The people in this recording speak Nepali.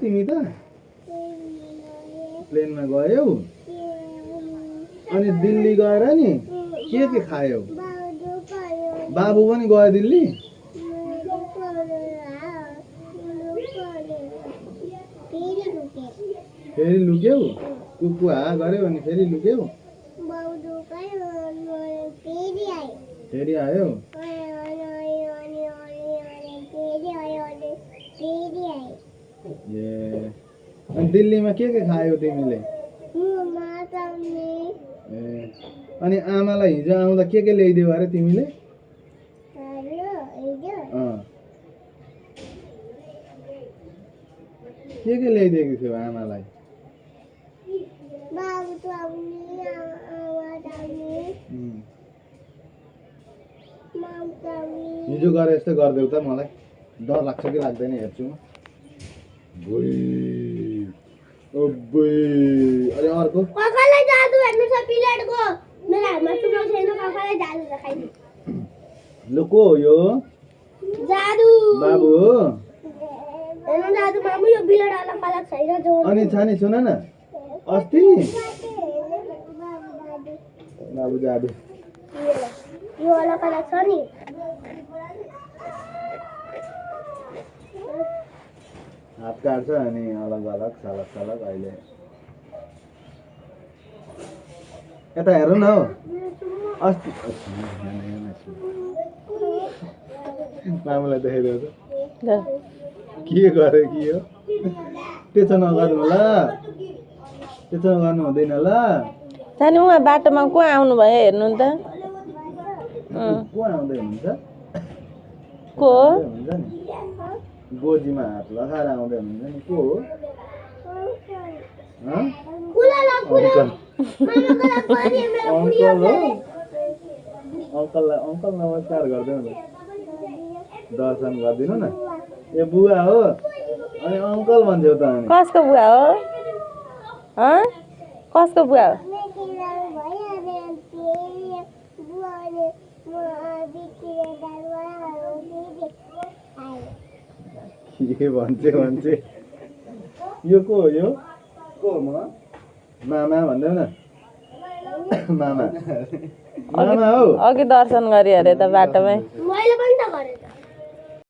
तिमी त प्लेनमा गयौ अनि दिल्ली गएर नि के खायौ बाबु पनि गयो दिल्ली फेरि लुक्यौ कुकु हा गर्यो अनि फेरि लुक्यौ फेरि आयो ए अनि दिल्लीमा के खायौ तिमीले ए अनि आमालाई हिजो आउँदा के ल्याइदियौ अरे तिमीले के ल्याइदिएको थियौ आमालाई हिजो गरे यस्तै गरिदेऊ त मलाई डर लाग्छ कि लाग्दैन हेर्छु म अरे अर्को ककालाई जादु हेर्नु छ पिलेटको मेरो हातमा चुम्रो छैन ककालाई जादु देखाइदिनु लो को हो यो जादु बाबु हो हेर्नु जादु मामु यो पिलेट अलग अलग छैन जो अनि छानी सुन न अस्ति नि बाबु जादु यो अलग अलग छ नि हात काट्छ अनि अलग अलग सलग सलग अहिले यता हेर्नु न हौ अस्ति मामुलाई देखाइदेऊ त के गरे कि हो त्यसो नगर्नु ल त्यसो गर्नु हुँदैन ल जानु उहाँ बाटोमा को आउनु भयो हेर्नु त को आउँदै हुनुहुन्छ को हुन्छ नि गोजीमा हात लगाएर आउँदै हुनुहुन्छ नि को हो अङ्कललाई अङ्कल नमस्कार गरिदेऊ न दर्शन गरिदिनु न ए बुवा हो अनि अङ्कल भन्छौ त अनि कसको बुवा हो कसको बुवा हो के भन्छ यो को हो यो को हो म मामा भन्देऊ न मामा मामा हौ अघि दर्शन गरे अरे त बाटोमै